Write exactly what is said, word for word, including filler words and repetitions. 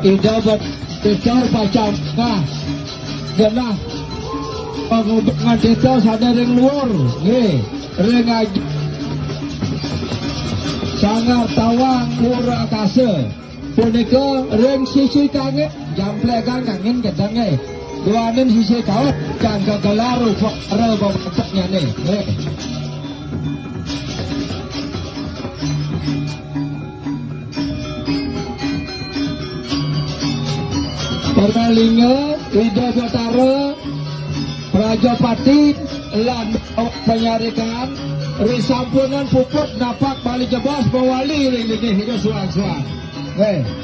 Ida bet-, Peter pacang nah genah pangubengan kita sada ring luhur, nggih, ring aj-, Sanggar Tawang Pura Kasa. Punika ring sisi kangin, jamplekan kangin gedeng, nggih. Duaning sisi kaut, kang kagelar upakara babataknyane, nggih. Purnalinga, Ida Batara, Prajapati, lan panyarikan, risampunan puput napak bali jebos mawali ring linggih Ida suang-suang. Nggih.